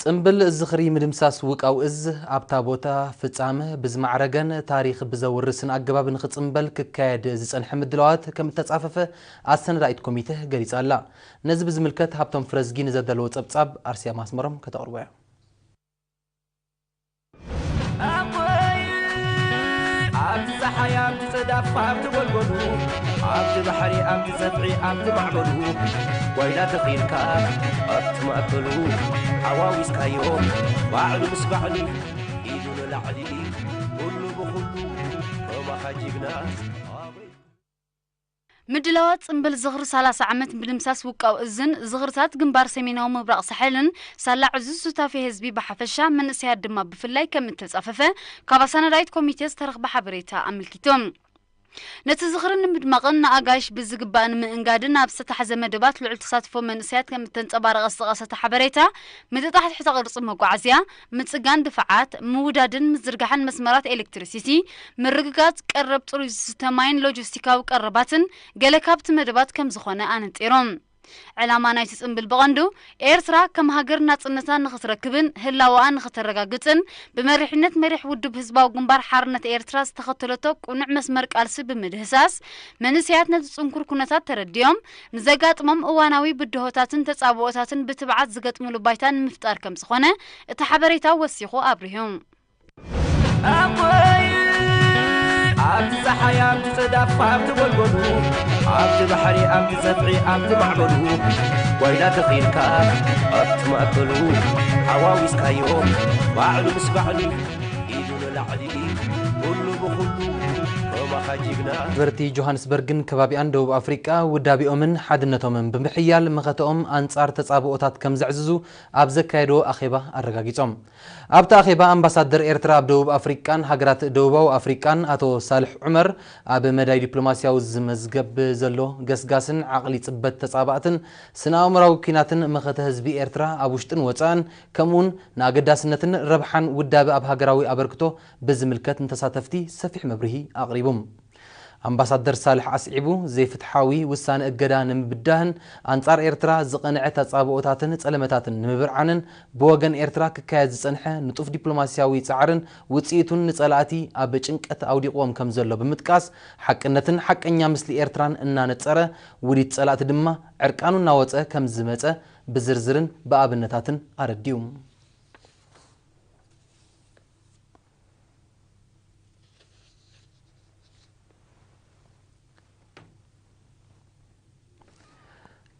ጽምብል ዝኽሪ ምድምሳስ ውቃው እዝ ኣብታ ቦታ ፍጻመ ብዝማዕረገን ታሪኽ ብዘውርስን ኣገባብ ንኽጽምበል ክካየድ ዝጸንሐ ምድላዋት ከም እተጻፈፈ ኣሰናዳኢት ኮሚቴ ገሊጻ ኣላ። ነዚ ብዝምልከት ሃብቶም ፍረዝጊ ንዘዳለዎ ጸብጻብ ኣርሲያ ማስመሮም ከተቕርቦ እያ። ኣብቲ ጸሓይ ኣብቲ ጽዳፍ ኣብቲ ጎልጎሉ ኣብቲ ባሕሪ ኣብቲ ጸፍዒ ኣብቲ ማዕበሉ ጓይላ ተኺልካ ኣብቲ ማእከሉ ሓዋዊስካዮ ባዕሉ ምስ ባዕሉ ኢዱ ንላዕሊ ኩሉ ብኹሉ ከማኻ ጅግና ኣበይ ምድላዋት ጽምብል ዝኽሪ ሰላሳ ዓመት ምድምሳስ ውቃው እዝን ዝኽርታት ግንባር ሰሜናዊ ምብራቕ ሳሕልን ሳላ ዕዙዝ ሱታፌ ህዝቢ ብሓፈሻ መንእሰያት ድማ ብፍላይ ከም እተጻፈፈ ካብ ኣሰናዳኢት ኮሚቴ ዝተረኽበ ሓበሬታ ኣመልኪቱ። ነቲ ዝኽሪ ንምድማቕን ንኣጋይሽ ብዝግባእ ንምእንጋድን ኣብ ዝተታሕዘ መደባት ልዑል ተሳትፎ መንእሰያት ከም እተንጸባረቐ ዝጠቐሰ እቲ ሓበሬታ፣ ምጥጣሕ ትሕተ ቅርጺ መጓዓዝያ፣ ምጽጋን ድፋዓት፣ ምውዳድን ምዝርጋሕን መስመራት ኤሌክትሪሲቲ፣ ምርግጋጽ ቀረብ ጽሩይ ዝስተ ማይን ሎጂስቲካዊ ቀረባትን ገለ ካብቲ መደባት ከም ዝኾነ ኣነጺሮም። ዕላማ ናይቲ ጽምብል ብቐንዱ ኤርትራ ከም ሃገር ናጽነታ ንኽትረክብን ህላወኣ ንኽተረጋግጽን ብመሪሕነት መሪሕ ውድብ ህዝባዊ ግንባር ሓርነት ኤርትራ ዝተኸተለቶ ቅኑዕ መስመር ቃልሲ ብምድህሳስ መንእሰያት ነቲ ጽንኩር ኩነታት ተረዲኦም ንዘጋጥሞም እዋናዊ ብድሆታትን ተጻብኦታትን ብትብዓት ዝገጥምሉ ባይታ ንምፍጣር ከም ዝኾነ እቲ ሓበሬታ ወሲኹ ኣብሪሁ። ኣቦይ ኣብቲ ጸሓይ ኣብቲ ጽዳፍ ኣብቲ ጎልጎሉ ኣብቲ ባሕሪ ኣብቲ ጸፍዒ ኣብቲ ማዕበሉ ጓይላ ተኺልካ ኣብቲ ማእከሉ ሓዋዊስካዮ ባዕሉ ምስ ባዕሉ ኢዱ ንላዕሊ ኩሉ ብኹሉ ከማኻ ጅግና ነበርቲ ጆሃንስበርግን ከባቢኣን ደቡብ ኣፍሪቃ ውዳቤኦምን ሓድነቶምን ብምሕያል መኸተኦም ኣንጻር ተጻብኦታት ከም ዘዕዝዙ ኣብ ዘካየድዎ ኣኼባ ኣረጋጊጾም። ኣብቲ ኣኼባ ኣምባሳደር ኤርትራ ኣብ ደቡብ ኣፍሪቃን ሃገራት ደቡባዊ ኣፍሪቃን ኣቶ ሳልሕ ዑመር ኣብ መዳይ ዲፕሎማስያዊ ዝመዝገብ ዘሎ ገስጋስን ዓቕሊ ጽበት ተጻባእትን ስነ ኣእምራዊ ኲናትን መኸተ ህዝቢ ኤርትራ ኣብ ውሽጥን ወጻእን ከምኡውን ንኣገዳስነትን ረብሓን ውዳበ ኣብ ሃገራዊ ኣበርክቶ ብዝምልከት ንተሳተፍቲ ሰፊሕ መብርሂ ኣቕሪቡ። ኣምባሳደር ሳልሕ ኣስዒቡ፣ ዘይፍትሓዊ ውሳነ እገዳ ንምብዳህን ኣንጻር ኤርትራ ዝቐንዐ ተጻብኦታትን ጸለመታትን ንምብርዓንን ብወገን ኤርትራ ክካየድ ዝጸንሐ ንጡፍ ዲፕሎማስያዊ ጻዕርን ውጽኢቱን ንጸላእቲ ኣብ ጭንቀት ኣውዲቕዎም ከም ዘሎ ብምጥቃስ፣ ሓቅነትን ሓቀኛ ምስሊ ኤርትራን እናነጸረ፣ ውዲት ጸላእቲ ድማ ዕርቃኑ እናወጸ ከም ዝመጸ ብዝርዝርን ብኣብነታትን ኣረዲኡ።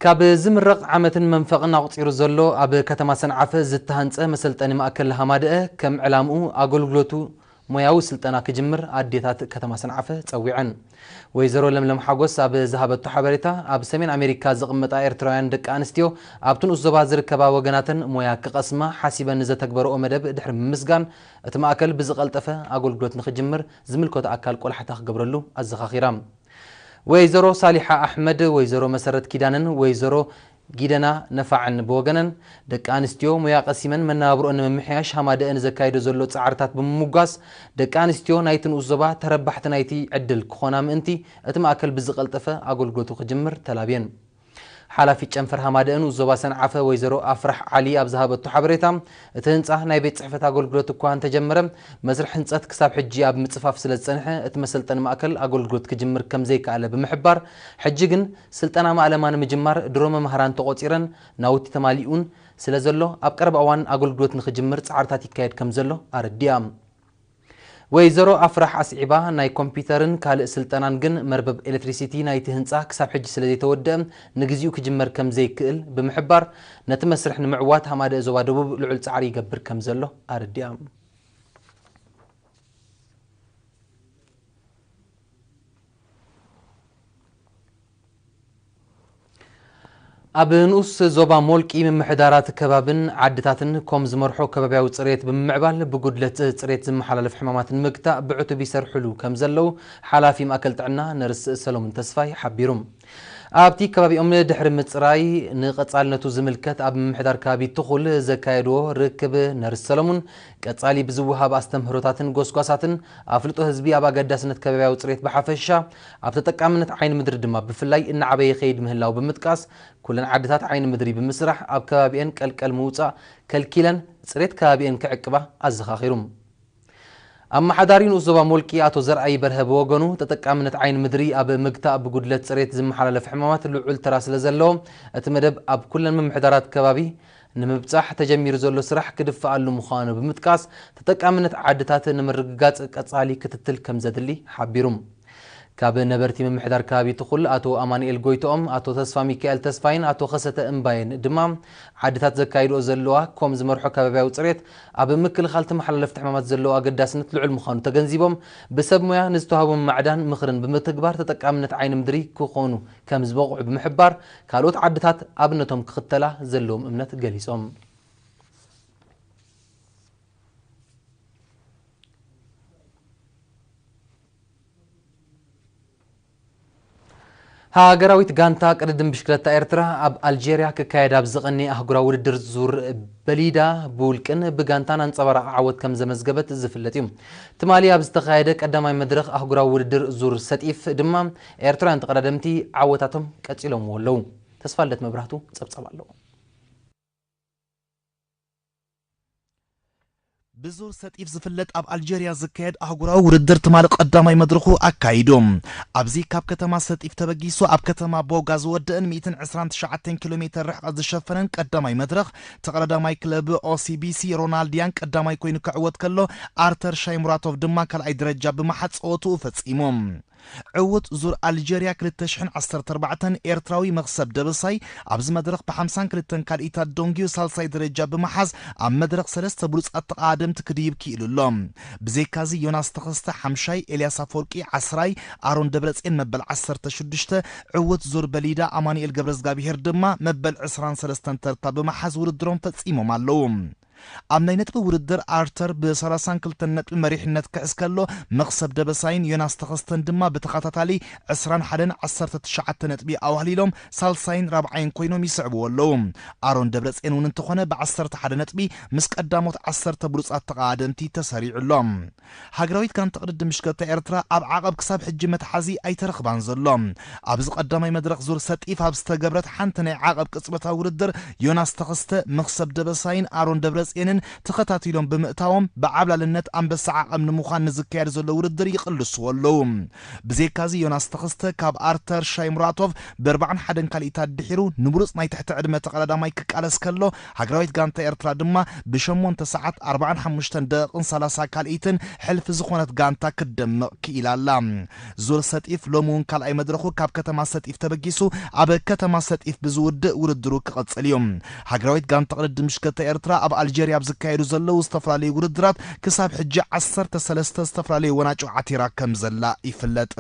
ካብ ዝምረቕ ዓመትን መንፈቕን ኣቑጺሩ ዘሎ ኣብ ከተማ ሰንዓፈ ዝተሃንጸ መሰልጠኒ ማእከል ሃማደአ ከም ዕላምኡ ኣገልግሎቱ ሞያዊ ስልጠና ክጅምር ኣዴታት ከተማ ሰንዓፈ ጸዊዐን። ወይዘሮ ለምለም ሓጎስ ኣብ ዝሃበቶ ሓበሬታ፣ ኣብ ሰሜን ኣሜሪካ ዝቕመጣ ኤርትራውያን ደቂ ኣንስትዮ ኣብቲ ንኡስ ዞባ ዝርከባ ወገናተን ሞያ ክቐስማ ሓሲበን ንዘተግበረኦ መደብ ድሕሪ ምምስጋን፣ እቲ ማእከል ብዝቐልጠፈ ኣገልግሎት ንኽጅምር ዝምልከቶ ኣካል ቆላሕታ ክገብረሉ ኣዘኻኺራ። ወይዘሮ ሳሊሓ ኣሕመድ፣ ወይዘሮ መሰረት ኪዳነን ወይዘሮ ጊደና ነፋዕን ብወገነን፣ ደቂ ኣንስትዮ ሞያ ቀሲመን መነባብሮአን ንምምሕያሽ ሃማደአ ንዘካይዶ ዘሎ ጻዕርታት ብምምጓስ፣ ደቂ ኣንስትዮ ናይቲ ንኡስ ዞባ ተረባሕቲ ናይቲ ዕድል ክኾና ምእንቲ፣ እቲ ማእከል ብዝቐልጠፈ ኣገልግሎቱ ክጅምር ተላብየን። ሓላፊት ጨንፈር ሃማደአ ንኡስ ዞባ ሰንዓፈ ወይዘሮ ኣፍራሕ ዓሊ ኣብ ዝሃበቶ ሓበሬታ፣ እቲ ህንጻ ናይ ቤት ጽሕፈት ኣገልግሎት እኳ እንተጀመረ፣ መስርሕ ህንጸት ክሳብ ሕጂ ኣብ ምጽፋፍ ስለ ዝጸንሐ፣ እቲ መሰልጠኒ ማእከል ኣገልግሎት ክጅምር ከም ዘይከኣለ ብምሕባር፣ ሕጂ ግን ስልጠና ማእለማ ንምጅማር ድሮ መማህራን ተቖጺረን ናውቲ ተማሊኡን ስለ ዘሎ፣ ኣብ ቀረባ እዋን ኣገልግሎት ንኽጅምር ጻዕርታት ይካየድ ከም ዘሎ ኣረዲኣ። ወይዘሮ ኣፍራሕ ኣስዒባ፣ ናይ ኮምፒተርን ካልእ ስልጠናን ግን መርበብ ኤሌክትሪሲቲ ናይቲ ህንጻ ክሳብ ሕጂ ስለ ዘይተወደአ፣ ንግዚኡ ክጅመር ከም ዘይክእል ብምሕባር፣ ነቲ መስርሕ ንምዕዋት ሃማደአ ዞባ ደቡብ ልዑል ጻዕሪ ይገብር ከም ዘሎ ኣረዲኣ። ኣብ ንኡስ ዞባ ሞልቂ ምምሕዳራት ከባብን ዓድታትን ኮም ዝመርሖ ከባብያዊ ጽሬት ብምምዕባል ብጉድለት ጽሬት ዝመሓላለፍ ሕማማት ንምግታእ ብዕቱብ ይሰርሕሉ ከም ዘለዉ ሓላፊ ማእከል ጥዕና ነርስ ሰሎሙን ተስፋይ ሓቢሩ። ኣብቲ ከባቢኦም ድሕሪ ምጽራይ፣ ንቐጻልነቱ ዝምልከት ኣብ ምምሕዳር ከባቢ ትኹል ዘካየድዎ ርክብ፣ ነርስ ሰለሙን ቀጻሊ ብዝወሃብ ኣስተምህሮታትን ጎስጓሳትን ኣፍልጦ ህዝቢ ኣብ ኣገዳስነት ከባቢያዊ ጽሬት ብሓፈሻ፣ ኣብ ተጠቃምነት ዓይኒ ምድሪ ድማ ብፍላይ እናዓበየ ይኸይድ ምህላው ብምጥቃስ፣ ኩለን ዓድታት ዓይኒ ምድሪ ብምስራሕ ኣብ ከባቢኤን ቀልቀል ምውጻእ ከልኪለን ጽሬት ከባቢኤን ክዕቅባ ኣዘኻኺሩ። ኣመሓዳሪ ንኡስ ዞባ ሞልቂ ኣቶ ዘርኣይ በርሀ ብወገኑ፣ ተጠቃምነት ዓይኒ ምድሪ ኣብ ምግታእ ብጉድለት ጽሬት ዝመሓላለፍ ሕማማት ልዑል ተራ ስለ ዘለዎ፣ እቲ መደብ ኣብ ኩለን ምምሕዳራት ከባቢ ንምብጻሕ ተጀሚሩ ዘሎ ስራሕ ክድፈኣሉ ምዃኑ ብምጥቃስ፣ ተጠቃምነት ዓድታት ንምርግጋጽ ቀጻሊ ክትትል ከም ዘድሊ ሓቢሩ። ካብ ነበርቲ ምምሕዳር ከባቢ ትኹል ኣቶ ኣማኑኤል ጎይትኦም፣ ኣቶ ተስፋ ሚካኤል ተስፋይን ኣቶ ኸሰተ እምባየን ድማ፣ ዓድታት ዘካይድኦ ዘለዋ ኮም ዝመርሖ ከባቢያዊ ጽሬት ኣብ ምክልኻል ተመሓላለፍቲ ሕማማት ዘለዎ ኣገዳስነት ልዑል ምዃኑ ተገንዚቦም፣ ብሰብ ሞያ ንዝተዋህቦም ማዕዳን ምኽርን ብምትግባር ተጠቃምነት ዓይኒ ምድሪ ክኾኑ ከም ዝበቕዑ ብምሕባር፣ ካልኦት ዓድታት ኣብነቶም ክኽተላ ዘለዎም እምነት ገሊጾም። ሃገራዊት ጋንታ ቅድድም ብሽክለታ ኤርትራ ኣብ ኣልጀርያ ክካየድ ኣብ ዝቐኒ ኣህጉራዊ ውድድር ዙር በሊዳ ብውልቅን ብጋንታን ኣንጸባራቒ ዓወት ከም ዘመዝገበት ዝፍለጥ እዩ። ትማሊ ኣብ ዝተኻየደ ቀዳማይ መድረኽ ኣህጉራዊ ውድድር ዙር ሰጢፍ ድማ ኤርትራውያን ተቐዳደምቲ ዓወታቶም ቀጺሎምዎ ኣለዉ። ተስፋልደት መብራህቱ ጸብጻብ ኣለዎ። ብዙር ሰጢፍ ዝፍለጥ ኣብ ኣልጀርያ ዝካየድ ኣህጉራዊ ውድድር ትማሊ ቀዳማይ መድረኹ ኣካይዱ። ኣብዚ ካብ ከተማ ሰጢፍ ተበጊሱ ኣብ ከተማ ቦጋ ዝወደእን ሚእትን ዕስራን ትሽዓተን ኪሎ ሜተር ርሕቀት ዝሸፈነን ቀዳማይ መድረኽ፣ ተቐዳዳማይ ክለብ ኦሲቢሲ ሮናልድያን ቀዳማይ ኮይኑ ክዕወት ከሎ፣ ኣርተር ሻይሙራቶቭ ድማ ካልኣይ ደረጃ ብምሓዝ ጸወትኡ ፈጺሙ። ዕዉት ዙር ኣልጀርያ ክልተ ሽሕን ዓሰርተ ኣርባዕተን ኤርትራዊ መኽሰብ ደበሳይ ኣብዚ መድረኽ ብሓምሳን ክልተን ካልኢታት ደንጊዩ ሳልሳይ ደረጃ ብምሓዝ ኣብ መድረኽ ሰለስተ ብሉጻት ተቐዳደምቲ ክድይብ ክኢሉ ኣሎ። ብዘይካዚ ዮናስ ተኸስተ ሓምሻይ፣ ኤልያስ ኣፈወርቂ ዓስራይ፣ ኣሮን ደብረጽዮን መበል ዓሰርተ ሽዱሽተ፣ ዕዉት ዙር በሊዳ ኣማኑኤል ገብረዝጋብሄር ድማ መበል ዕስራን ሰለስተን ተርታ ብምሓዝ ውድድሮም ፈጺሞም ኣለዉ። ኣብ ናይ ነጥቢ ውድድር ኣርተር ብ ሰላሳን ክልተን ነጥቢ መሪሕነት ክሕዝ ከሎ፣ መኽሰብ ደበሳይን ዮናስ ተኸስተን ድማ ብተኸታታሊ ዕስራን ሓደን ዓሰርተ ትሽዓተ ነጥቢ ኣዋህሊሎም ሳልሳይን ራብዓይን ኮይኖም ይስዕብዎ ኣለዉ። ኣሮን ደብረጽዮን እውን እንተኾነ ብ ዓሰርተ ሓደ ነጥቢ ምስ ቀዳሞት ዓሰርተ ብሉጻት ተቐዳደምቲ ተሰሪዑ ኣሎ። ሃገራዊት ጋንታ ቅድድም ብሽክለታ ኤርትራ ኣብ ዓቐብ ክሳብ ሕጂ መትሓዚ ኣይተረኽባን ዘሎ። ኣብዚ ቀዳማይ መድረኽ ዙር ሰጢፍ ኣብ ዝተገብረት ሓንቲ ናይ ዓቐብ ቅጽበታዊ ውድድር፣ ዮናስ ተኸስተ፣ መኽሰብ ደበሳይን ኣሮን ደብረጽዮንን ተኸታቲሎም ብምእታዎም፣ ብዓብላልነት ኣንበሳ ዓቐብ ንምዃን ንዝካየድ ዘሎ ውድድር ይቕልስዎ ኣለዉ። ብዘይካዚ ዮናስ ተኸስተ ካብ ኣርተር ሻይሙራቶቭ ብኣርባዓን ሓደን ካልኢታት ድሒሩ ንብሉጽ ናይ ትሕቲ ዕድመ ተቐዳዳማይ ክቃለስ ከሎ፣ ሃገራዊት ጋንታ ኤርትራ ድማ ብሸሞንተ ሰዓት ኣርባዓን ሓሙሽተን ደቂቕን ሰላሳ ካልኢትን ሕልፊ ዝኾነት ጋንታ ክትደምቕ ክኢላ ኣላ። ዙር ሰጢፍ ሎሚ እውን ካልኣይ መድረኹ ካብ ከተማ ሰጢፍ ተበጊሱ ኣብ ከተማ ሰጢፍ ብዝውድእ ውድድሩ ክቐጽል እዩ። ሃገራዊት ጋንታ ቅድድም ብሽክለታ ኤርትራ ኣብ ኣልጀርያ ኣብ ዝካየዱ ዘለዉ ዝተፈላለዩ ውድድራት ክሳብ ሕጂ ዓሰርተ ሰለስተ ዝተፈላለዩ ወናጭ ዓቲራ ከም ዘላ ይፍለጥ።